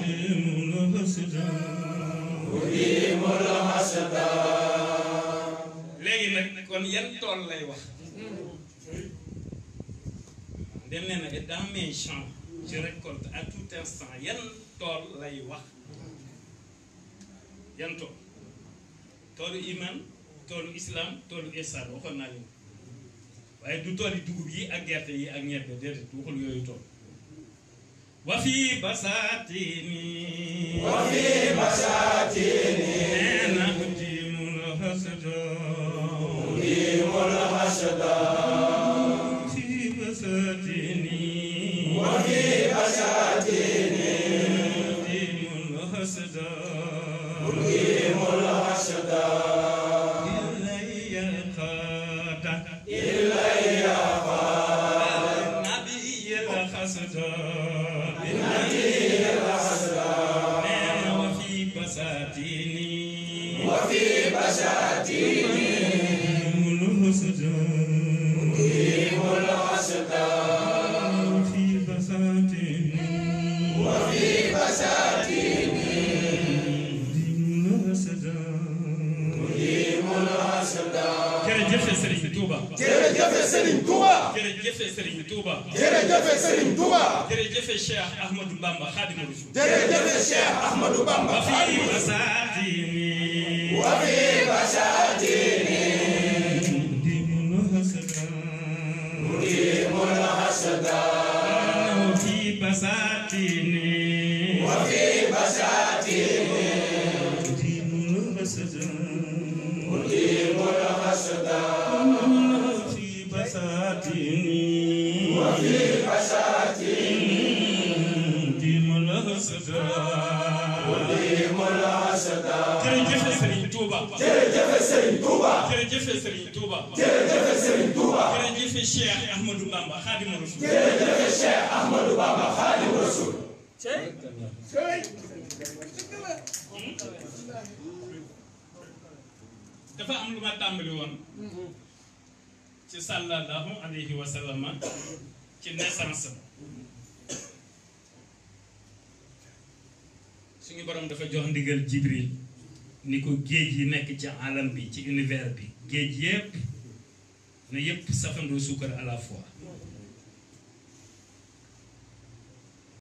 أديم الحسدا أديم الحسد léegi nag kon yan tool lay wax dem nee na dans mes champs je récolte à tout instant yan tool lay wax yan tool toolu iman toolu islam toolu ihsan waxoon naa leen waaye du tool yi dugub yi ak gerte yi ak ñebe déedéet waxul yooyu tool wa fi basatini وفي بساتيني nee na udimul hasada أديم الحسد في بساتيني وفي بساتيني أديم الحسدا أديم الحسد إلي قادا إلي النبي الحسدا النبي الحسد وفي بساتيني وفي بساتيني أديم الحسدا أديم الحسد وفي بساتيني وفي بساتيني أديم الحسدا أديم الحسد jërëjëf Serigne Touba jërëjëf Serigne Touba jërëjëf Serigne Touba jërëjëf Serigne Touba jërëjëf Cheikh Ahmadou Bamba Khadimou Rassoul jërëjëf Cheikh Ahmadou Bamba وفي بساتيني وفي بساتيني أديم الحسدا أديم الحسد وفي بساتيني وفي بساتيني أديم الحسدا أديم الحسد وفي بساتيني وفي بساتيني أديم الحسدا أديم الحسد jërëjëf Serigne Touba jërëjëf Serigne Touba jërëjëf Serigne Touba jërëjëf Serigne Touba jërëjëf Cheikh Ahmadou Bamba Khadimou Rassoul jërëjëf Cheikh Ahmadou Bamba Khadimou Rassoul dafa am lu ma tàmbali woon ci sallallahu alayhi wa sallam ci naissance suñu borom dafa jox ndigal Jibril ni ko géej yi nekk ci alam bi ci univers bi géej yépp na yépp safandoo suukar à la fois